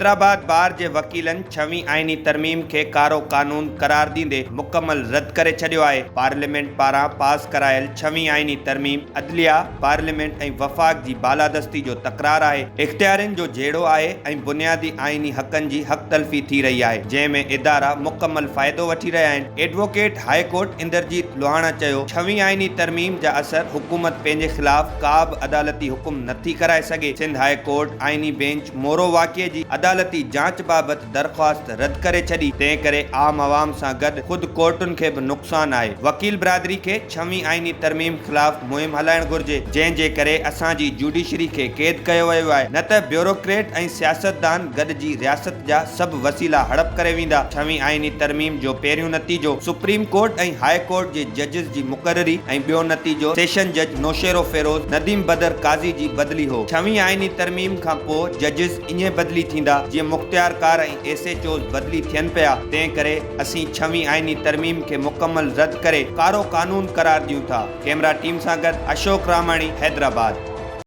حيدرآباد بار جي وڪيلن ڇوين آئيني ترميم کي ڪارو قانون قرار ڏيندي مڪمل رد ڪري ڇڏيو آهي. پارليامينٽ پاران پاس ڪرايل ڇوين آئيني ترميم عدليه، پارليامينٽ ۽ وفاق جي بالادستي جو تڪرار آهي، اختيارين جو جهيڙو آهي ۽ بنيادي آئيني حقن جي حق تلفي ٿي رهي آهي، جنهن ۾ ادارا مڪمل فائدو وٺي رهيا آهن. Advocate high court Inderjit Lohana چيو ڇوين آئيني ترميم جا اثر حڪومت پنهنجي خلاف ڪا به عدالتي حڪم نٿي ڪرائي سگهي، سنڌ هاء ڪورٽ آئيني بينچ مورو واقعي جي عدالتي جاچ بابت درخواست رد ڪري ڇڏي، تنهن ڪري عام عوام سان گڏ خود ڪورٽن کي به نقصان آهي، وڪيل برادري کي ڇوين آئيني ترميم خلاف مهم هلائڻ گهرجي، جنهن جي ڪري اسان جي جوڊيشري کي قيد ڪيو ويو آهي، نه ته بيوروڪريٽ ۽ سياستدان گڏجي رياست جا سڀ وسيلا هڙپ ڪري ويندا، ڇوين آئيني ترميم جو پهريون نتيجو سپريم ڪورٽ ۽ هاء ڪورٽ جي ججز جي مقرري ۽ ٻيو نتيجو سيشن جج نوشهروفيروز نديم بدر قاضي جي بدلي هو. ڇوين آئيني ترميم کان پوء ججز ائين بدلي ٿيندا جيئن مختيارڪار ۽ ايس ايڇ اوز بدلي ٿين پيا، تنهن ڪري اسين ڇوين آئيني ترميم کي مڪمل رد ڪري ڪارو قانون قرار ڏيون ٿا. ڪئميرا ٽيم سان گڏ اشوڪ راماڻي، حيدرآباد.